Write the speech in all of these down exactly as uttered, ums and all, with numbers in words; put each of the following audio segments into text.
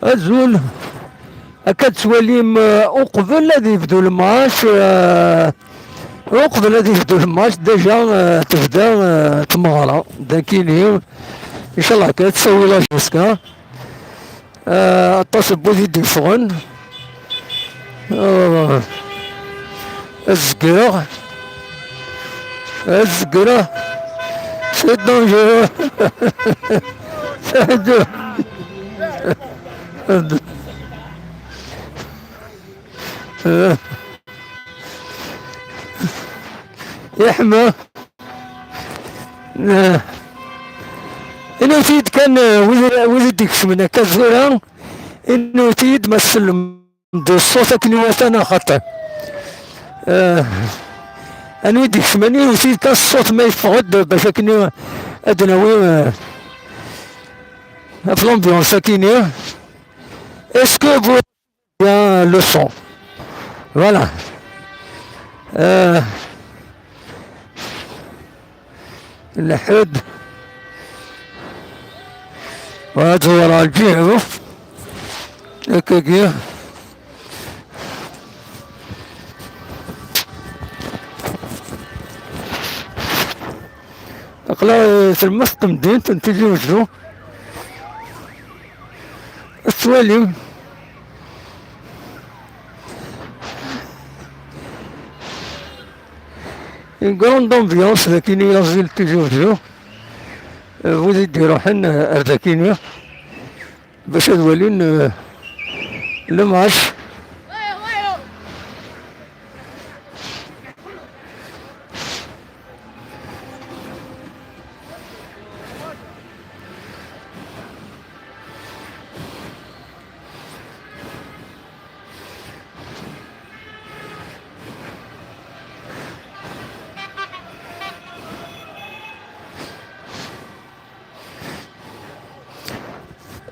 Azul. Akka tettwalim, euh, uqbel ad yebdu lmac, euh, uqbel ad yebdu lmac, déjà, euh, tebda, euh, tmeɣra. Dakini, inchallah, akka tettawi la jusqu'à, euh, aṭas n wid i d-yeffɣen. Euh, Azegreɣ. Azegreɣ. C'est dangereux. C'est dangereux. Yeḥma. Inut-iyi-d kan, eh, wid, wid i d-ikecmen akka tura, inut-iyi-d ma tsellem d ṣṣut akken iwata neɣ xaṭi. Eh, anwa i d-ikecmen, inut-iyi-d kan ṣṣut ma yeffeɣ-d bac akken i-, ad d-nawi, eh, ɣef l'ambiance akkin-i. Est-ce que vous bien le son? Voilà. Euh, الحد. وهذا هو راه الجهة. هكاكي. Aql-aɣ, eh, tlemmas n temdint n Tizi Wezzu. Ad twalim. Une grande ambiance, dakini, la ville de Tizi Wezzu. Eh, wid i d-iruḥen, eh, ar dakini, bac ad walin, eh, le match.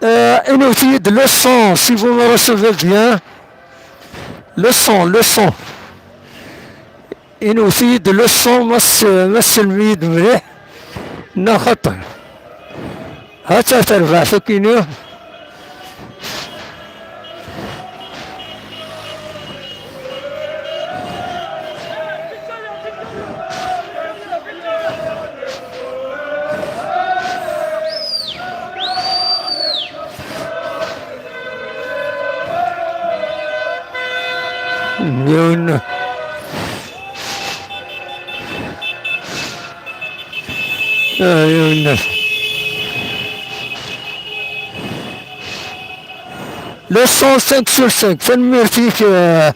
Euh, inut-iyi-d le son, si vous me recevez bien. Le son, le son. Inut-iyi-d le son, ma s-, ma tsellmem-iyi-d mliḥ, neɣ xaṭi. Ha-tt-a terbaɛt akkin-i. Yiwen. Ah, yiwen. Le cent cinq sur cinq. Tanemmirt-ik, euh,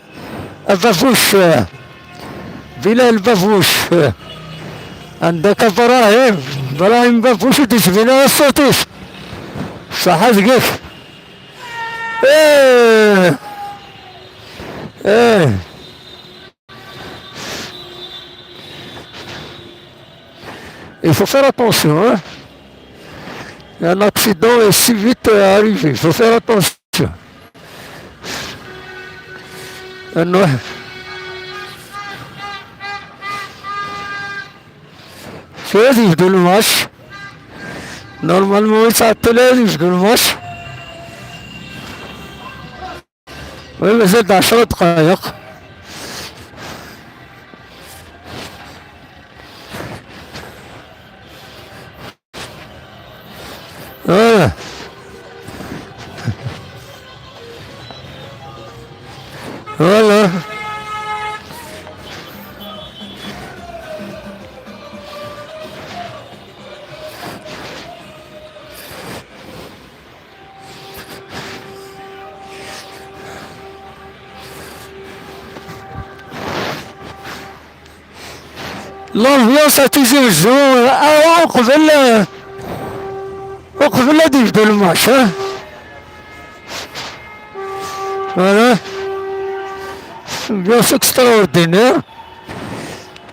a Babouche, euh, Bilal Babouche, euh, عندك إبراهيم، إبراهيم بابوش وديش بينا الصوتيس. صح دقيق. ايه. ايه. Il faut faire attention, hein. Un accident est si vite, euh, arrivé. Il faut faire attention. Ah non. Tura ad yebdu lmac. Normalement, ur yettɛeṭṭil ara ad yebdu lmac. Oui, mazal-d ɛecra dqayeq. Voilà. Voilà. L'ambiance à Tizi Ouzou, ah, uqbel, uqbel ad yebdu lmatch, hein. Voilà. Ambiance extraordinaire.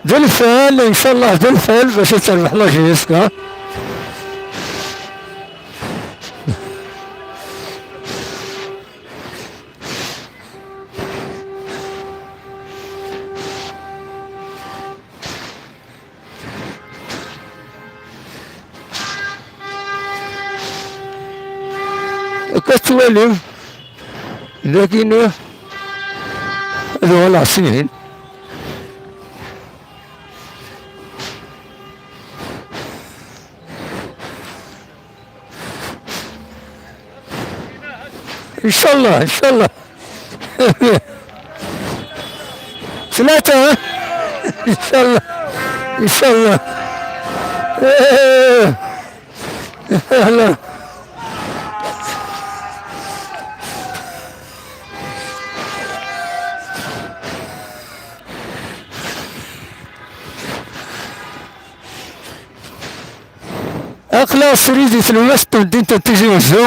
D lfal, inchallah, d lfal, bac ad terbeḥ la J S K. Akka tettwalim, Dagi, eh, ad uɣaleɣ syin. Inchallah, inchallah. Tlata, eh? Inchallah, inchallah. Eh, eh, eh. Aql-aɣ srid di tlemmast n temdint n Tizi Wezzu.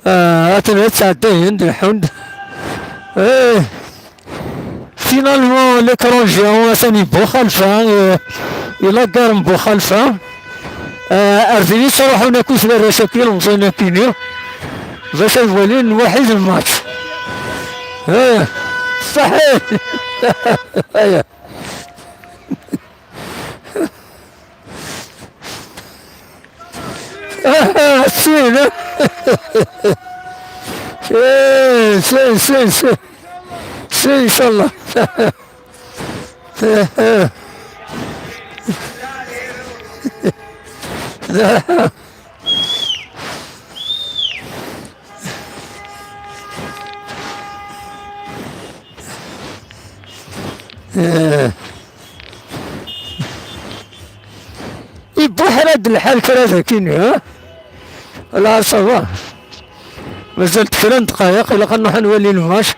Ah, atan ad ttɛeddayen-d, lḥund. Eh, finalement, l'écran géant atan i Buxalfa, eh, i la gare n Buxalfa. Eh, ar din i ttruḥun akk warrac-agi, ilemẓiyen-agi-nni, bac ad walin lwaḥid lmatch. Eh, ṣaḥit. Aya. Ah, sin, ah. Sin, sin, sin, sin. Sin, inchallah. Eh. Ibuḥra-d lḥal kra dagi, ha? La, ça va. Mazal-d kra n ddqayeq, ilaq ad nruḥ ad nwali lmac.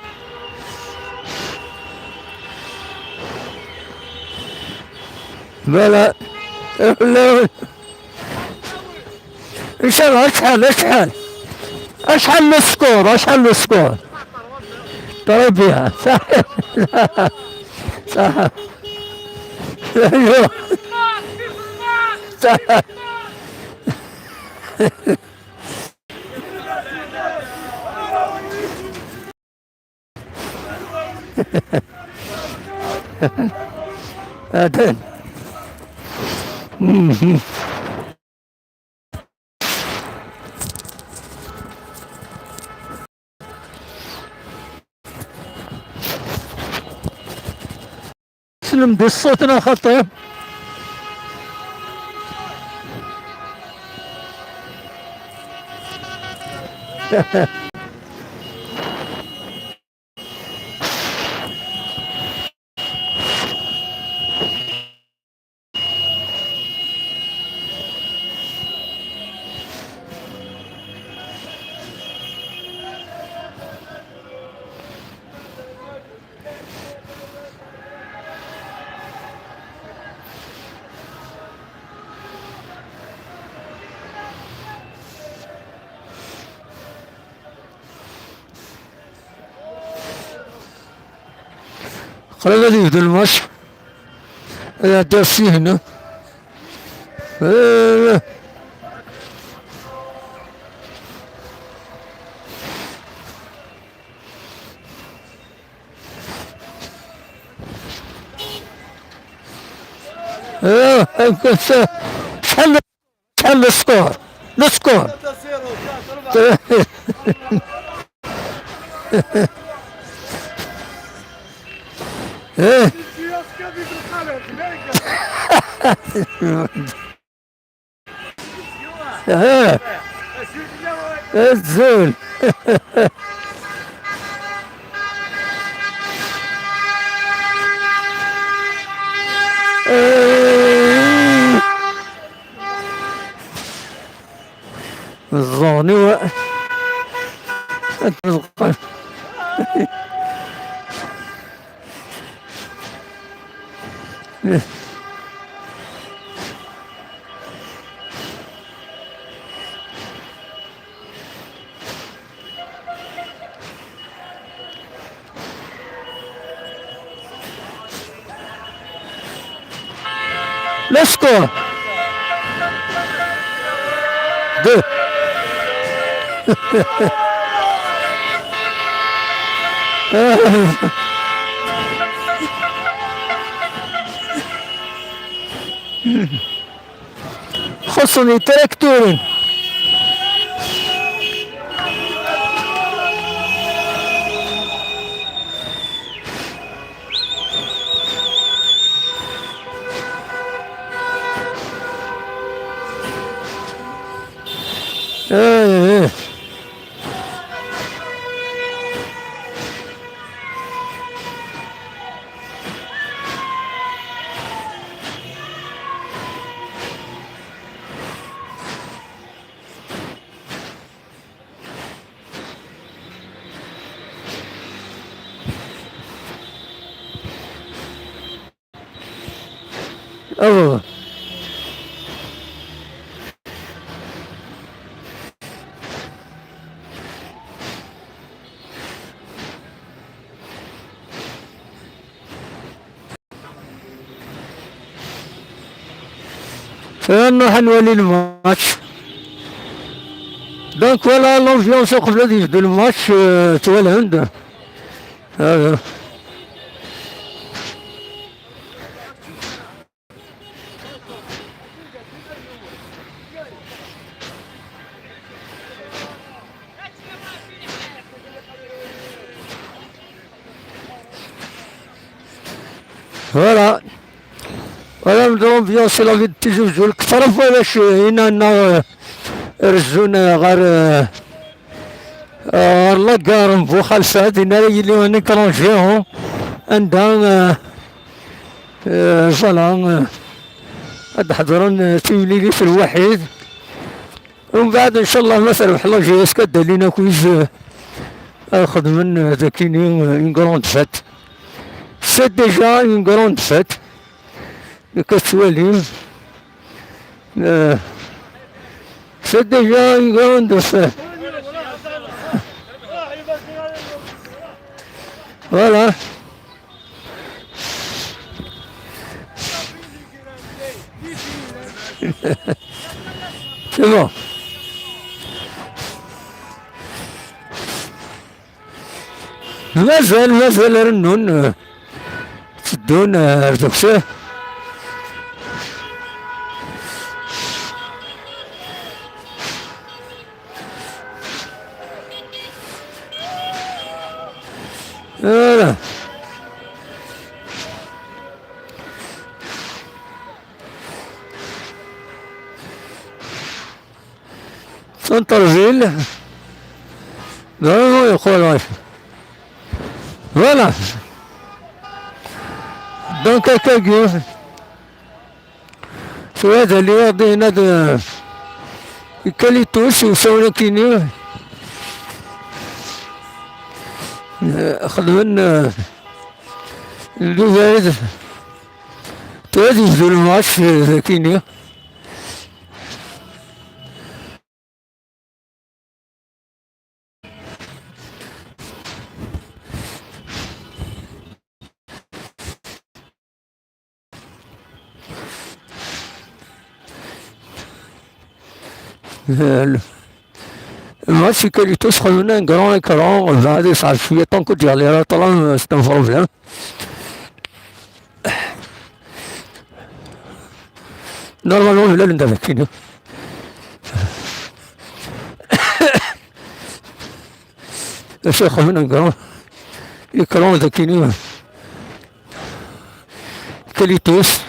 Voilà. Inchallah, acḥal, acḥal? Acḥal le score, acḥal le score? Très bien. صح. صح. ايوه. صح. هذا. سلم بالصوت انا خطير. قريب غادي يبدا الماتش. هذا الدرسي هنا. آه. آه، شحال، شحال السكور؟ السكور. ايه. ايه. الزول. ايه. الزوني و-، Le score. Deux. خصني تراكتورين. Aw. Nruḥ ad nwali lmatch. Donc voilà l'ambiance uqbel ad yebdu lmatch, euh, twalam-d. Voilà. Voilà. Voilà l'ambiance, la ville de Tizi Ouzou. Kter n warrac, euh, inna, euh, rezzun, euh, ɣer, euh, euh, ɣer la gare n Buxalfa, din ara yili un écran géant, anda, euh, euh, voilà, euh, ad ḥeḍren, euh, timlilit lwaḥid. Umbeɛd, ncallah, ma terbeḥ la J S K, ad d-alin akk-is, euh, ad xedmen, euh, dakini, euh, une grande fête. C'est déjà une grande fête. Nekk ad tettwalim. Euh, c'est déjà une grande fête. Voilà. C'est bon. Mazal, mazal rennun, euh, tteddun, euh, ar deffir. Voilà. Centre-ville. Vraiment, incroyable. Voilà. Donc, akkagi. Tura ad aliɣ dinna d Kalitus, usawen akini. Xedmen, eh, lbibɛid. Tura ad yebdu lmač, eh, d akini. Moi, je suis que du tout sur un grand écran, on va aller sur le fouillet tant que dire les ratons, c'est un problème. Normalement, je l'ai avec nous. Acu xedmen un grand écran dakini. Kalitus.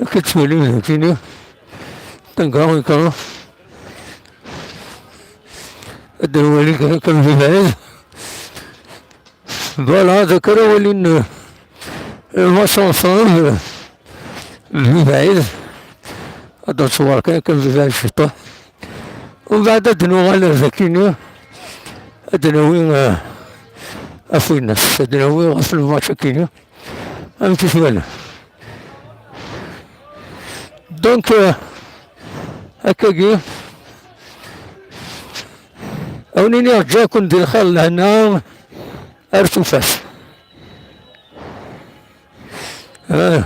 Akken tettwalim dakini. Un grand écran. Ad nwali kan, kan di lɛid. Voilà, dak ara walin, euh, le match ensemble, euh, di lɛid. Ad nṣewwer kan, kan di lɛid ciṭuḥ. Umbeɛd ad nuɣal ar dakini, ad nawi, euh, afwinas, ad nawi ɣef lmatch akini. Amek i t-walan? Donc, euh, akkagi, a wen-iniɣ ǧǧaken di lxir lehna ar tufat. Ah.